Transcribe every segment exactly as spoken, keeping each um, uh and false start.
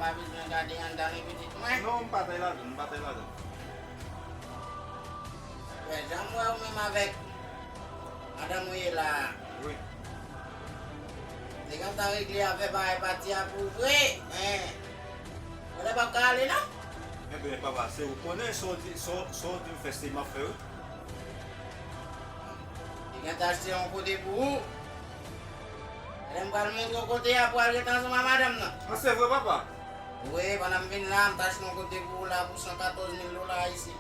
Pa bezwen gade anndan li pitit mwen. Non, m pa t al ladan, m pa t al ladan. Wè, jan m wè ou menm avèk madanm ou ye la a. Wi. Te gentan regle afè bagay pati a pou vre, men kote p ap ka ale non. Ebyen, papa, se ou konnen sa w di, sa w, sa w di m fè, se m ap fè, wi. Li gentan achte yon kote pou ou. Lè m pral montre w kote a pou al ret ansanm ak madanm nan. An, se vre, papa? Wi, pandan m vin la, m t achte yon kote pou ou la pou san katòz mil dola ayisyen.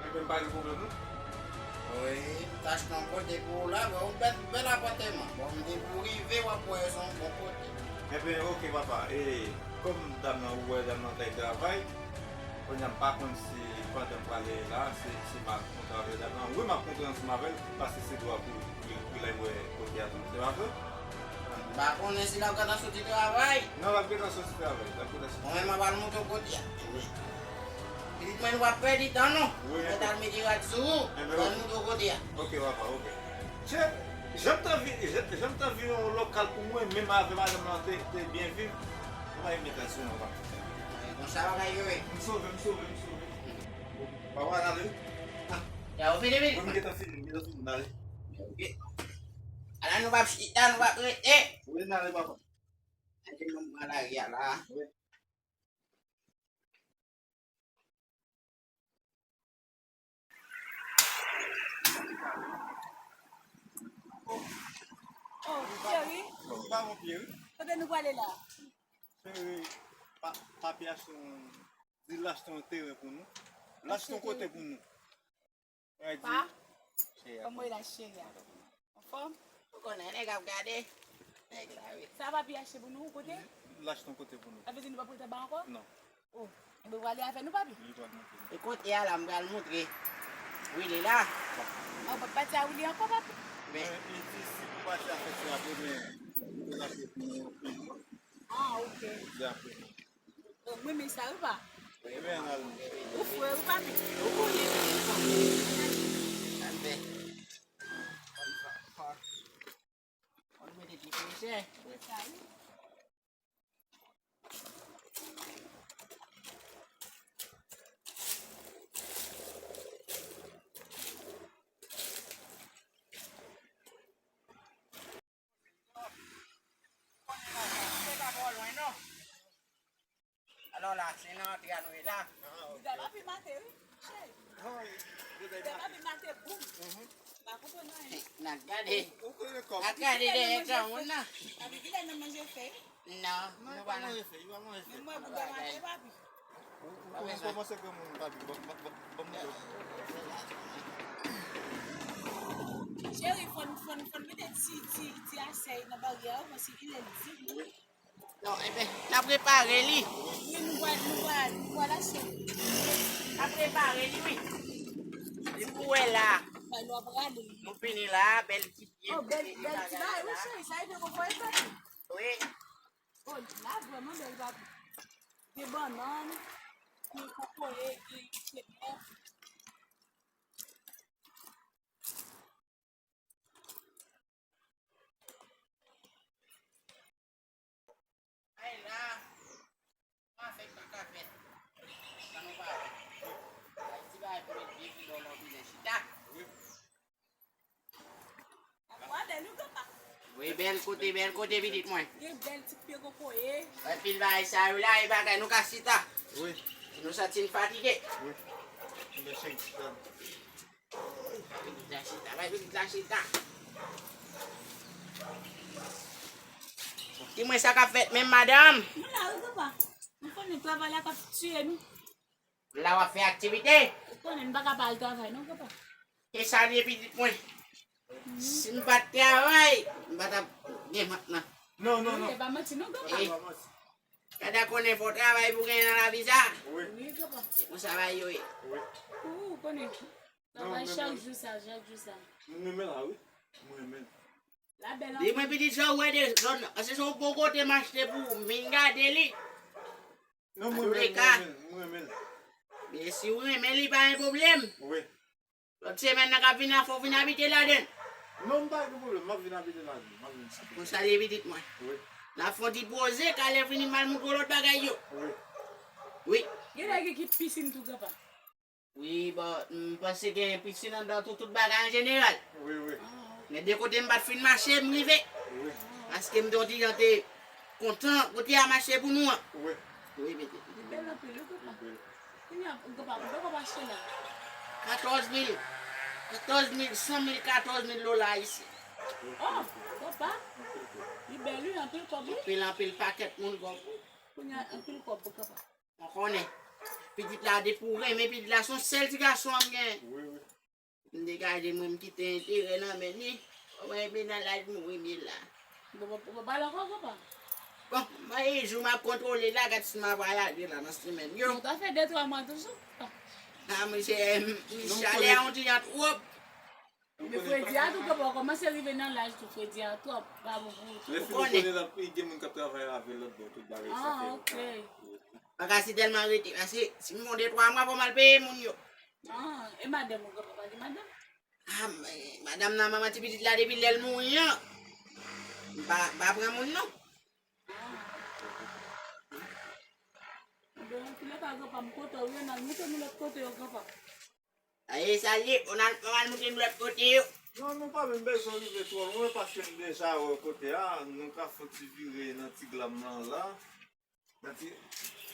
Ebyen, m pa gen pwoblèm, non. Wi, m t achte yon kote pou ou la, bon, yon bèl, bèl apatèman. Bon, m di pou rive, w ap wè se yon bon kote. Ebyen, oke, papa. E, kòm dam nan, ou wè dam nan t al travay, kounye a m pa konn si pandan m prale la, si, si m ap kontre avèk dam nan. Wi, m ap kontre ansanm avè l, paske se dwa pou, pou, pou l al wè kote a tou. Se pa vre? M pa konnen si l ap gentan soti travay. Non, l ap gentan soti travay. L ap gentan soti. Mwen menm, m ap al montre w kote a. Pitit mwen, nou p ap pèdi tan, non. Wi, mwen t al mete rad sou ou. Ebyen, m al montre w kote a. Oke, papa, oke. Che, jan m t anvi, jan, jan m t anvi yon lokal pou mwen, menm avè madanm nan te, te byen viv. Mwen pa renmen kay sou non, papa. Konsa bagay yo ye. M sove, m sove, m sove. Papa, n ale. Ah, ya, ou fini, fini? Wi, m gentan fini, m gentan fini, n ale. Ok. Ala nou p ap chita, nou p ap rete. Wi, n ale, papa. Antre nou pran lari a la. Wi. Oh, cheri. Ou pa gon pye, wi. Kote nou prale la? Cheri, pa, papi achte yon, di l achte yon teren pou nou. L achte yon kote pou nou. Pa? Kòman w ye la, cheri a? Anfòm? Ou konnen, nèg ap gade. Nèg la, wi. Sa papi achte pou nou, kote? L achte yon kote pou nou. Sa vle di nou p ap rete anba ankò? Non. Oh, enben w prale avè nou, papi? Li pral montre nou. E kote a la, m pral montre. Wi, li la. Ah, w p ap pati a Wili ankò, papi? Men, li di si pou pati a fèt se apre, men, pou l achte pou nou, pou nou. Ah, ok. Di apre. Mwen renmen sa wi pa. Renmen al. Ou fre wi papi. Ou konnen. Ann fè. Ann mete ti presè. Sa wi. Alò la, se nan antre a nou ye la. Li ta papi mate, wi. Cheri. Li ta papi mate, boum. M pa konprann anyen. N ap gade. N ap gade dèyè granmoun nan. Papi, kilè n ap manje fèy? Non, nou pa nan. Men mwen bouda mate, papi. Ou, ou, ou kòmanse granmoun, papi. Ban, ban, ban, ban m montre w. Cheri, fò n, fò n, fò n mete ti, ti, ti asèy nan baryè a, paske kilè l di. Non, enben, n ap repare li. Wi, nou pral, nou pral, nou pral achte. N ap repare li, wi. Li pou wè la. Bay nou ap rale li. Nou fini la, bèl ti pye. Oh, bèl, bèl ti bagay, wi, cheri, sa e de kokoye, papi. Wi. Oh, la vrèman bèl, papi. Gen bannann, gen kokoye, gen semèn. Ay la, mwen fèk pa ka fèt. Sa nou pa wè. Ay, ti bagay pou met byen ki lò lò bizen chita. Wi. Wi, bèl kote, bèl kote, pitit mwen. Gen bèl ti pye kokoye. Wè pil bagay sa yo la, e bagay nou ka chita. Wi. Si nou santi n fatige. Wi. Mèsi, chita. Bay pitit la chita, bay pitit la chita. Di mwen sa k ap fèt menm, madanm? Nou la wi, papa. Nou konnen travay la k ap tiye nou. La w ap fè aktivite? Ou konnen m pa ka pa al travay non, papa. E sa l ye, pitit mwen. Si m pa t travay, m pa t ap gen vant nan. Non, non, non. E pa manti non, papa. Gade, konnen fò w travay pou w genyen nan lavi sa. Wi. Wi, papa. Se konsa bagay yo ye. Wi. Ou konnen. Travay chak jou sa, chak jou sa. M renmen la, wi. M renmen. La bèl anpil. Di mwen, pitit, sa w wè de zòn nan, se yon bon kote m achte pou ou, m vin gade li. Non, m renmen, m renmen, m renmen. Men si w renmen li, pa gen pwoblèm. Wi. Lòt semèn nan k ap vini an, fò w vin abite ladan l. Non, m pa gen pwoblèm, m ap vin abite ladan l, m ap vin abite. Bon, salye pitit mwen. Wi. N ap fè yon ti poze, Kalè vini m al montre w lòt bagay yo. Wi. Wi. Gen lè gen ki pisin tou, granpa. Wi, bon, m panse gen pisin anndan tou, tout bagay an jeneral. Wi, wi. Men de kote m pa t fin mache, m rive. Wi. Paske m te yon ti jan te kontan kote a mache pou nou an. Wi. Wi, mete. Li bèl anpil, wi, granpa. Li bèl. Kounye a, granpa, konbyen kòb w achte la? Katòz mil. Katòz mil, san mil, katòz mil dola ayisyen. Oh, granpa. Li bèl, wi, anpil kòb, wi. Anpil, anpil pakèt moun kòb. Kounye a, anpil kòb, granpa. Ou konnen. Pitit la depi w renmen pitit la, se yon sèl ti gason an m gen. Wi, wi. M degaje mwen, m kite enterè nan men li. Mwen, men nan laj mouri m ye la. Bon, bon, bon, pale ankò, papa. Bon, mwen, yon jou m ap kontwole la, gad si m ap vwayaje la nan semèn yo. Nou ta fè de twa mwa toujou. Ah, monchè, m, m, chalè a yon ti jan twòp. Men fredi a tou, papa, kòmanse rive nan laj tou, fredi a twòp. Pa bon pou ou tou. Lè fini konnen l ap gen moun k ap travay avè l lòt bò, tout bagay sa fè. Ah, ok. M pa ka si tèlman rete, paske si m fè de twa mwa, fò m al peye moun yo. Ah, e madanm ou, granpa, pa gen madanm? Ah, men, madanm nan manman ti pitit la depi lè l mouri an. M pa, m pa pran moun non. Ah. Ebyen, anpil lè pa granpa m kote w ye, n al moute nou lòt kote yo, granpa. Aye, sa l ye, on al, on al moute nou lòt kote yo. Non, nou pa menm bezwen rive twò lwen, paske m deja wè kote a, nou ka fè ti vire nan ti glam lan la. Nan ti,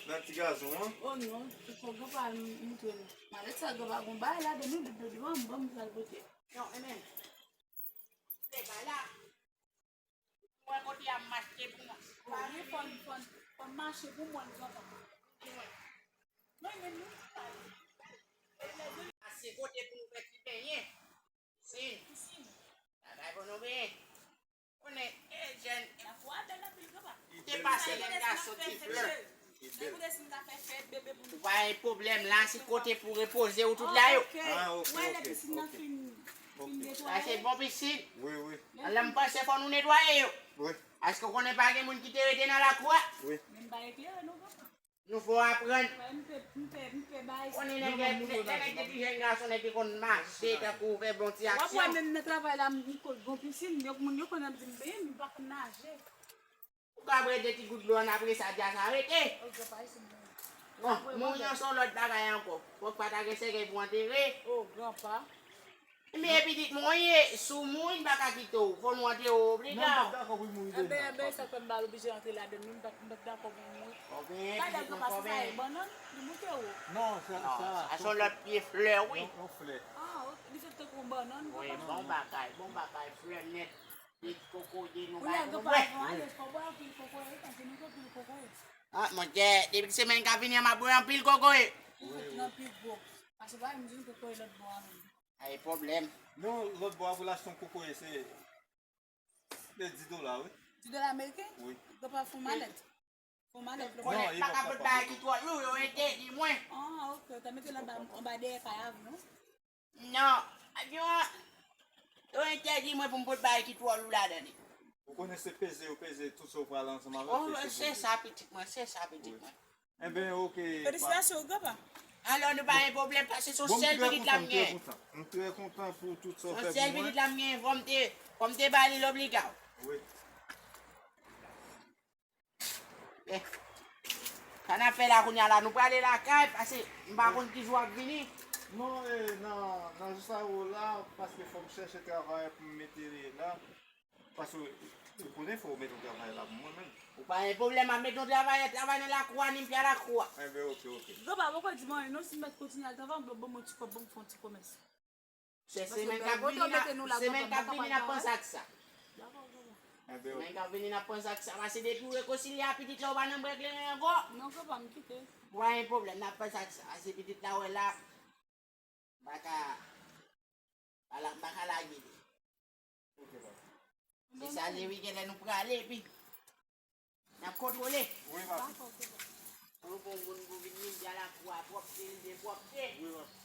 nan ti gazon an. Oh non, fò granpa al moutre nou. Malèt sa granpa gon bagay ladan, nou dodo an, ban m sa l pote. Non, enben. Bagay la. Mwen kote a m mache pou mwen. Wi, fò n, fò n, fò n mache pou mwen, granpa. Mwen menm nou pale. Ase kote pou nou fè ti benyen. Pisin. Pisin. Bagay pou nou benyen. Konnen, e, jèn. Lakou a bèl anpil, granpa. Te pase jèn gason ti flè. Li bèl. Ou pa gen pwoblèm la, se kote pou repoze ou tout la yo. Ah, ok, ok, ok. Sa se bon pisin. Wi, wi. Anlè m panse fò nou netwaye yo. Wi. Paske w konnen pa gen moun ki te rete nan lakou a. Wi. Men m pa eklere non, papa. Nou fò aprann. Wè, m pe, m pe, m pe bay. Konnen nèg, nèg, nèg depi jèn gason, nèg ki konn mache, tankou fè bon ti aksyon. W ap wè menm nan travay la, m, m ko-, gon pisin, yo, moun yo konn ap di m benyen, men m pa konn naje. Ou ka bwè de ti gout dlo an, apre sa, dja sa rete. Oh, granpa, se bon. Bon, mouri an se yon lòt bagay ankò. Fòk pa ta gen sèkèy pou antere. Oh, granpa. Men pitit mwen w ye, si w mouri, m pa ka kite w. Fò nou antere w obliga. Non, m p ap dakò pou l mouri demen. Enben, enben, sa fè m pa oblije antre ladann, non, m p ap, m p ap dakò pou l mouri. Talè granpa, se sa ye, bannann, li moute wo. Non, sa, sa se yon lòt pye flè, wi. Yon, yon flè. Ah, ok, li fèt tankou yon bannann, granpa. Wi, bon bagay, bon bagay, flè nèt. Kokoye nou bay pou nou bwè. Ah, monchè, depi semèn k ap vini an, m ap bwè anpil kokoye. Anpil gwo. Paske pa m di nou kokoye lòt bò a menm. Pa gen pwoblèm. Non, lòt bò a pou l achte yon kokoye, se, se dis dola, wi. Dis dola ameriken? Wi. Granpa fè yon malèt. Fò malèt. Konnen m pa ka pot bagay ki twò lou, yo entèdi mwen. Ah, ok. Ou ta mete l anba, anba dèyè kay avyon? Non. Avyon an, yo entèdi mwen pou m pot bagay ki twò lou ladan li. Ou konnen se peze, yo peze tout sa w pral ansanm avè l. Oh, se sa, pitit mwen, se sa, pitit mwen. Enben, ok. Felisitasyon, granpa. Alò, nou pa gen pwoblèm, paske se yon sèl pitit la m gen. M trè kontan pou tout sa w fè pou mwen. Se yon sèl pitit la m gen, fò m te, fò m te ba li l obliga. Wi. Eh, sa n ap fè la kounye a la, nou prale lakay, paske m pa konn ki jou w ap vini. Non, eh, nan, nan jou sa yo la, paske fò m chèche travay pou m mete la, paske ou konnen fò w mete yon travay la pou mwen menm. Ou pa gen pwoblèm, m ap mete yon travayè, travay nan lakou a, ni m fè lakou a. Enben, ok, ok. Granpa, poko di m anyen non, si m mèt kontinye al travay, ban m yon ti kòb, ban m fè yon ti komès. Se semèn k ap vini, n ap, semèn k ap vini, n ap panse ak sa. Semèn k ap vini, n ap panse ak sa. Paske depi w rekonsilye a pitit la, ou pa nan bwè kleren ankò. Non, granpa, m kite. Pa gen pwoblèm, n ap panse ak sa. Paske pitit la, wè la, m pa ka, pa la, m pa ka lage li. Se sa, li, wi, genlè nou prale, epi n ap kontwole. Wi, papi. Dakò, papa. An bon moun pou vin midi a lakou a pwòpte, li de pwòpte. Wi, papi.